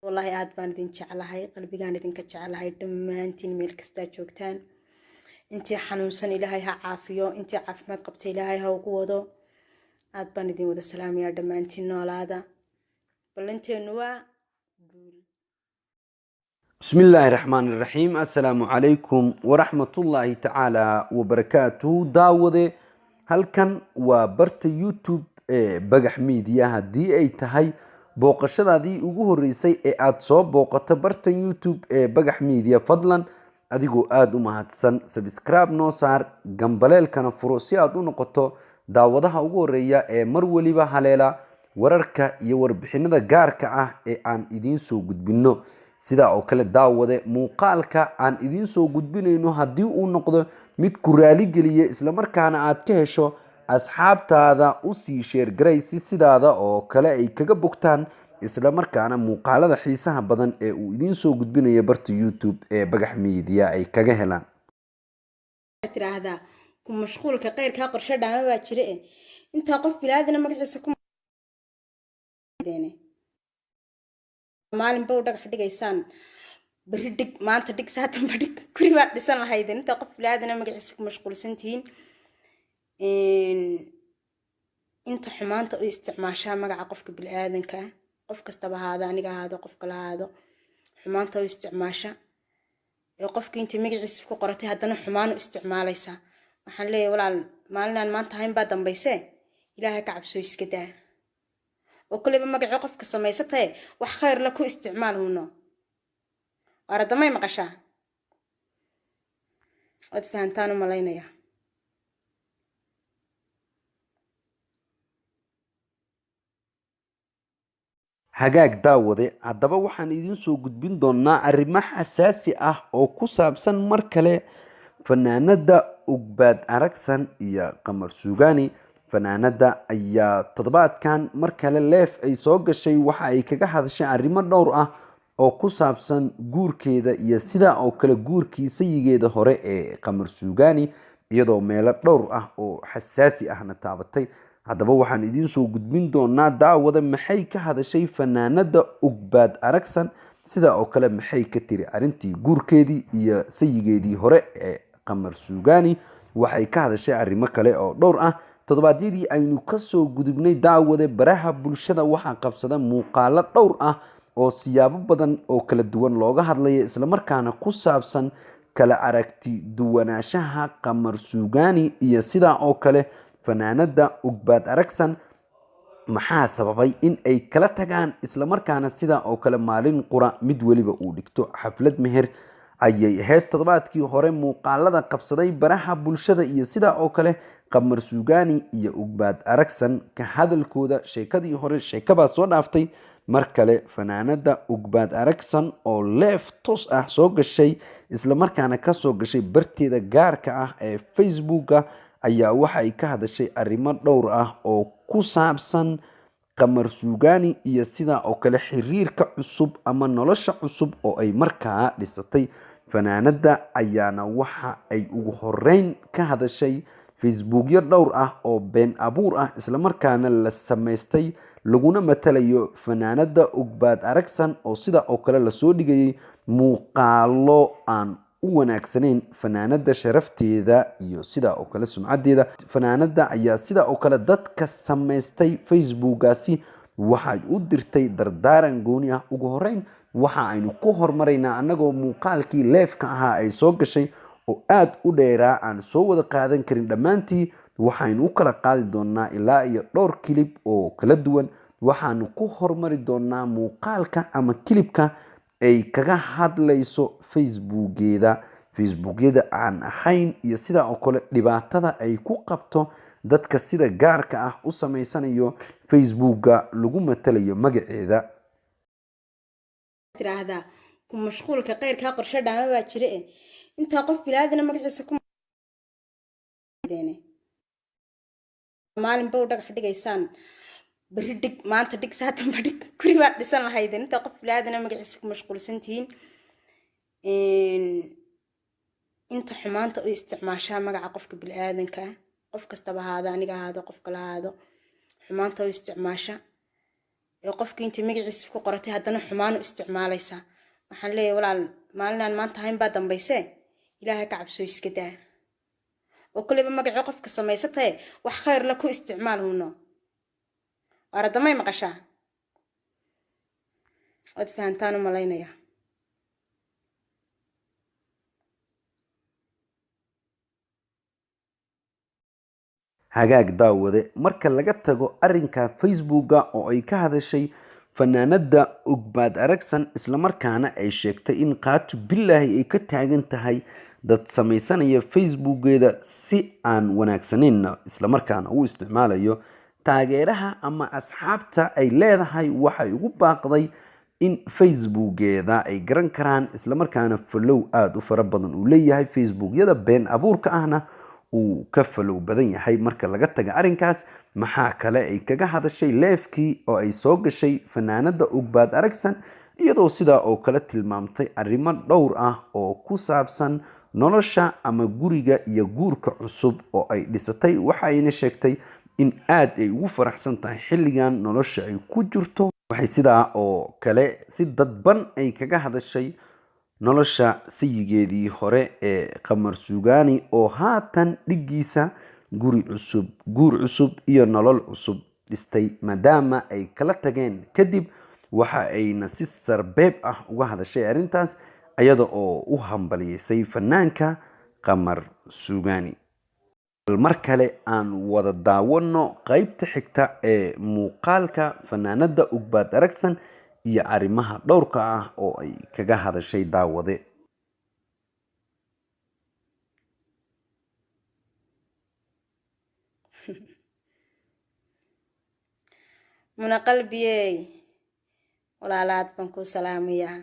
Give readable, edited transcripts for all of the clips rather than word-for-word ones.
Wallaahi aad baan idin jeclahay, qalbigaan idinka jeclahay dhammaantiin meel kastaa joogtaan. Intii xanuunsan Ilaahay ha caafiyo, intii caafimaad qabta Ilaahay ha ugu wado. Aad baan idin wada salaamayaa dhammaantiin, noolaada. Ballanteenu waa guul. بسم الله الرحمن الرحيم. السلام عليكم ورحمة الله تعالى وبركاته. Daawade, halkan waa barta YouTube ee Bagax Media. Haddii ay tahay booqashadaadii ugu horeysay ee aada soo booqato barta YouTube ee Bagax Media, fadlan adigoo aada u mahadsan subscribe noo saar, gambaleelkana furo si aada u noqoto daawadaha ugu horeeya ee mar weliba haleela wararka iyo warbixinada gaarka ah ee aan idiin soo gudbinno. Sidaa oo kale daawade, muuqaalka aan idiin soo gudbinayno haddii uu noqdo mid ku raaligeliya islamarkaana aad ka hesho, asxaabtaada usii share garay si sidaada oo kale ay kaga bogtaan, islamarkaana muuqaalada xiisaha badan ee uu idiin soo gudbinayo barta YouTube ee Bagax Media ay kaga helaan. Tiraahdaa ku mashquulka qeyrkaa qorshe dhaama baa jira eh. Intaa qof bilaadina magaciisa ku maalinba u dhagax dhigaysaan, berri dhig, maanta dhig, saatanba dhig, guri baad dhisan lahaydeen. Intaa qof bilaadina magaciisa ku mashquulsan tihiin, inta xumaanta u isticmaashaa magaca qofka biniaadanka ah, qof kastaba ahaado, aniga ahaado, qof kala ahaado, xumaanta u isticmaasha ee qofkii intay magaciisa ku qoratay haddana xumaan u isticmaalaysaa, waxaan leeyahay: walaal, maalinaan maanta ahayn baa dambayse, Ilaahay ka cabsoo, iska daa. Oo koleyba magacii qofka samaysatae wax khayr la ku isticmaal. Huno waaradamay maqashaa, waad fahantaan u malaynaya. Hagaag daawade, haddaba waxaan idiin soo gudbin doonaa arrimo xasaasi ah oo ku saabsan mar kale fanaanada Ugbaad Aragsan iyo Qamar Suugani. Fanaanada ayaa toddobaadkan mar kale live ay soo gashay waxa ay kaga hadashay arrimo dhowr ah oo ku saabsan guurkeeda iyo sidaa oo kale guurkii sayigeeda hore ee Qamar Suugani, iyadoo meelo dhowr ah oo xasaasi ahna taabatay. Haddaba waxaan idiin soo gudbin doonaa daawada maxay ka hadashay fanaanada Ugbaad Aragsan, sidaa oo kale maxay ka tiri arrintii guurkeedii iyo sayigeedii hore ee Qamar Suugani. Waxay ka hadashay arrimo kale oo dhowr ah. Toddobaadyadii aynu kasoo gudubnay daawade, baraha bulshada waxaa qabsada muuqaalo dhowr ah oo siyaabo badan oo kala duwan looga hadlaya, islamarkaana ku saabsan kala aragti duwanaanshaha Qamar Suugani iyo sidaa oo kale fanaanada Ugbaad Aragsan. Maxaa sababay in ay kala tagaan, islamarkaana sidaa oo kale maalin qura mid weliba uu dhigto xaflad meher? Ayay ahayd toddobaadkii hore muuqaalada qabsaday baraha bulshada iyo sidaa oo kale Qamar Suugani iyo Ugbaad Aragsan ka hadalkooda. Sheekadii hore sheekabaa soo dhaaftay. Mar kale fanaanada Ugbaad Aragsan oo live toos ah soo gashay, islamarkaana kasoo gashay barteeda gaarka ah ee Facebooka, ayaa waxay ka hadashay arrimo dhowr ah oo ku saabsan Qamar Suugani iyo sidaa oo kale xiriirka cusub ama nolosha cusub oo ay markaa dhisatay. Fanaanada ayaana waxa ay ugu horeyn ka hadashay Facebookyo dhowr ah oo been abuur ah, islamarkaana la samaystay, laguna matalayo fanaanada Ugbaad Aragsan, oo sidaa oo kale lasoo dhigayay muuqaalo aan u wanaagsanayn fanaanada sharafteeda iyo sidaa oo kale sumcaddeeda. Fanaanada ayaa sidaa oo kale dadka samaystay Facebookaasi waxay u dirtay dardaaran gooni ah. Ugu horeyn waxa aynu ku hormaraynaa, annagoo muuqaalkii live-ka ahaa ay soo gashay oo aada u dheeraa aan soo wada qaadan karin dhammaantii, waxaynu u kala qaadi doonaa ilaa iyo dhowr clip oo kala duwan. Waxaanu ku hormari doonaa muuqaalka ama clip-ka ay kaga hadlayso Facebookeeda, Facebookyada aan ahayn iyo sidaa oo kale dhibaatada ay ku qabto dadka sida gaarka ah u sameysanayo Facebooka lagu matalayo magaceeda. Tiraahdaa ku mashquulka qeyrkaa qorshe dhaama baa jira eh. Intaa qof bilaadina magaciisa ku maalinba u dhagax dhigaysaan, berri dhig, maanta dhig, saatanba dhig, guri baad dhisan lahaydeen. Intaa qof bilaadina magaciisa ku mashquulsan tihiin, inta xumaanta u isticmaashaa magaca qofka biniaadanka ah, qof kastaba ahaado, aniga ahaado, qof kala ahaado, xumaanta u isticmaasha. Ee qofkii intay magaciisa ku qoratay haddana xumaan u isticmaalaysaa. Waxaan leeyahay walaal, maalinaan maanta ahayn baa dambayse, Ilaahay ka cabsoo, iska daa. Oo koleyba magacii qofka samaysatae wax khayr la ku isticmaal. Huno waaradamay maqashaa, waad fahantaan u malaynaya. Hagaag daawade, marka laga tago arrinka Facebooka oo ay ka hadashay fanaanada Ugbaad Aragsan, islamarkaana ay sheegtay in qaatu bilaahi ay ka taagan tahay dad samaysanaya Facebookeeda si aan wanaagsaneynna islamarkaana uu isticmaalayo, taageeraha ama asxaabta ay leedahay waxay ugu baaqday in Facebookeeda ay garan karaan, islamarkaana follow aada u fara badan uu leeyahay, Facebookyada been abuurka ahna uu ka follow badan yahay. Marka laga taga arrinkaas, maxaa kale ay kaga hadashay live-kii oo ay soo gashay fanaanada Ugbaad Aragsan, iyadoo sidaa oo kale tilmaamtay arrimo dhowr ah oo ku saabsan nolosha ama guriga iyo guurka cusub oo ay dhisatay? Waxayna sheegtay in aada ay ugu faraxsan tahay xilligan nolosha ay ku jirto. Waxay sidaa oo kale si dadban ay kaga hadashay nolosha sayigeedii hore ee Qamar Suugaani, oo haatan dhiggiisa guri cusub, guur cusub iyo nolol cusub dhistay maadaama ay kala tageen kadib. Waxa ayna si sarbeeb ah uga hadashay arrintaas, iyada oo u hambaliyeysay fanaanka Qamar Suugaani. Bal mar kale aan wada daawano qeybta xigta ee muuqaalka fanaanada Ugbaad Aragsan iyo arrimaha dhowrka ah oo ay kaga hadashay, daawade. Muna qalbiyey, walaalaad baan kuu salaamayaa.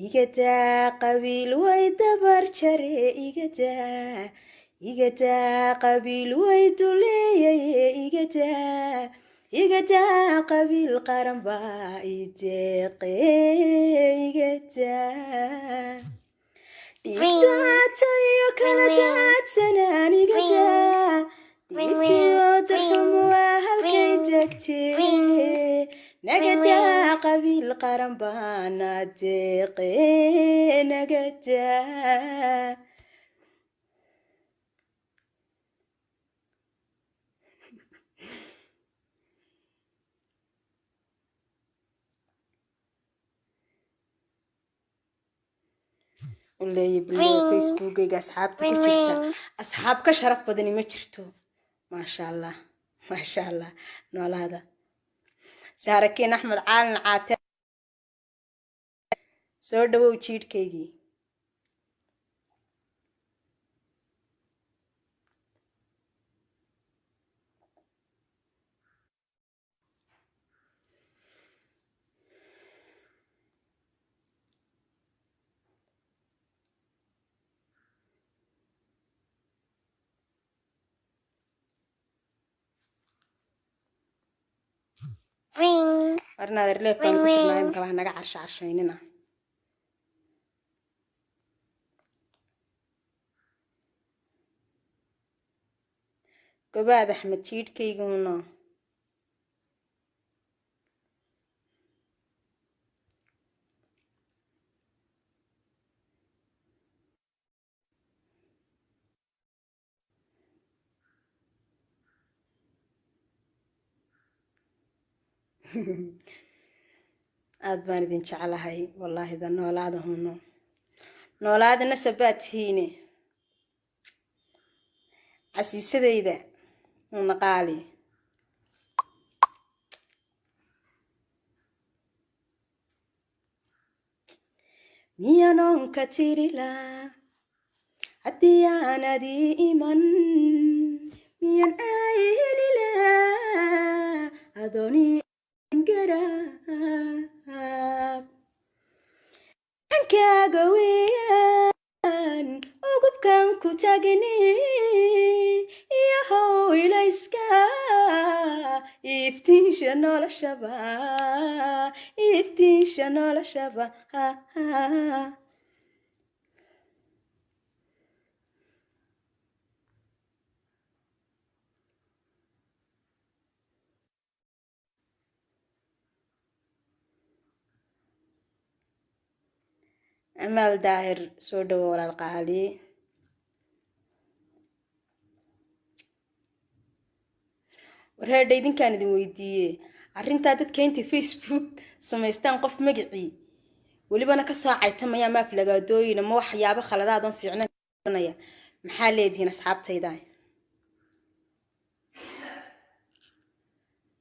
Igadaa qabiil way dabar jare, igadaa, igadaa qabiil way duleeyaye, igadaa, igadaa qabiil qaran baa ideeqe, igadaa dhiigdaata iyo kala daadsanaan, igadaa diifiyo darxumo waa halkay tagtee, nagadaa qabiil qaran baana deeqe, nagadaa. Uleeya bilaa Facebookayga asxaabta ku jirta, asxaab ka sharaf badani ma jirto. Maasha Allah, maasha Allah, noolaada. Saarakiin Axmed Caalin Caate, soo dhawow jiidhkaygii. Warnaader live baan ku jirnaa imika, wax naga carsha carshaynina. Gobaad Axmed jiidhkayguna. Aada baan idin jeclahay wallaahi. Da noolaada huno, noolaada, nasab baad tihiine. Casiisadayda una qaali. Miyanoonka tirilaa haddii aanad ii iman? Miyan ay helilaa adooni garab hankaaga weeyaan ugubkan ku tagni iyo how ilayska Iftiinsha noloshaba, iftiinsha noloshaba. Amaal Daahir, soo dhawo walaal qaali. Warheedha, idinkaan idin weydiiye arrintaa, dadka intay Facebook samaystaan qof magacii welibana kasoo caytamaya ama aflagaadooyin ama waxyaabo khaladaadan fiicnanaya, maxaa leedihiin asxaabtayda?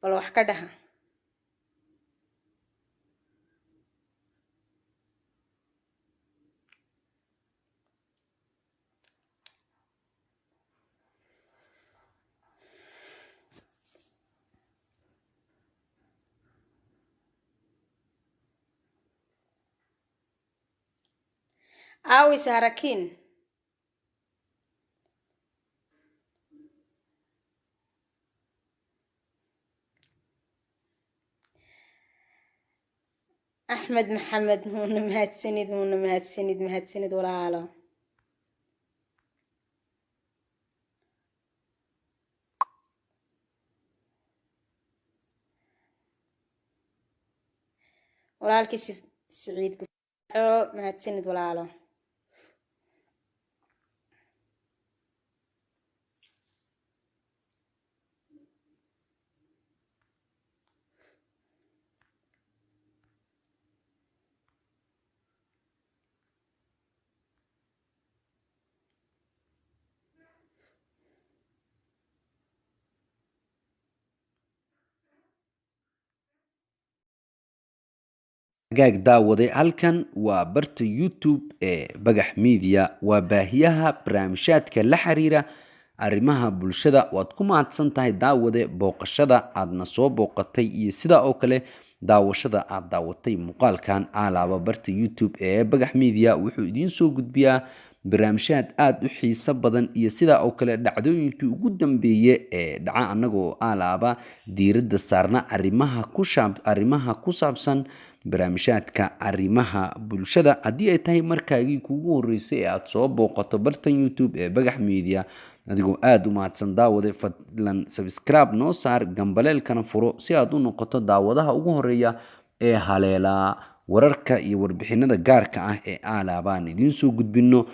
Bal wax ka dhaha. Aawi Sahrakiin? Axmed Maxamed, muuna mahadsanid, muuna mahadsanid, mahadsanid walaalo. Walaalkii Siciid Gufaaco, mahadsanid walaalo. Hagaag daawade, halkan waa barta YouTube ee Bagax Media, waa baahiyaha barnaamijyaadka la xiriira arrimaha bulshada. Waad ku mahadsan tahay daawade booqashada aadna soo booqatay iyo sidaa oo kale daawashada aad daawatay muuqaalkan. Aalaaba barta YouTube ee Bagax Media wuxuu idiin soo gudbiyaa barnaamijyaad aada u xiiso badan iyo sidaa oo kale dhacdooyinkii ugu dambeeye ee dhaca, annagoo aalaaba diiradda saarna arrimaha ku saabsan barnaamijyaadka arrimaha bulshada. Haddii ay tahay markaagii kuugu horreysay ee aada soo booqato bartan YouTube ee Bagax Media, adigoo aada u mahadsan daawade, fadlan subscribe noo saar, gambaleelkana furo si aad u noqoto daawadaha ugu horeeya ee haleelaa wararka iyo warbixinada gaarka ah ee aalaabaan idiin soo gudbino.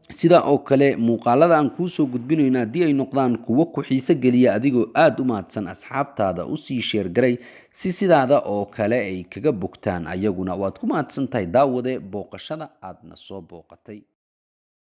Sidaa oo kale muuqaalada aan kuu soo gudbinayno haddii ay noqdaan kuwo ku xiiso geliya, adigoo aada u mahadsan asxaabtaada usii sheergaray si sidaada oo kale ay kaga bogtaan ayaguna. Waad ku mahadsan tahay daawade booqashada aadna soo booqatay.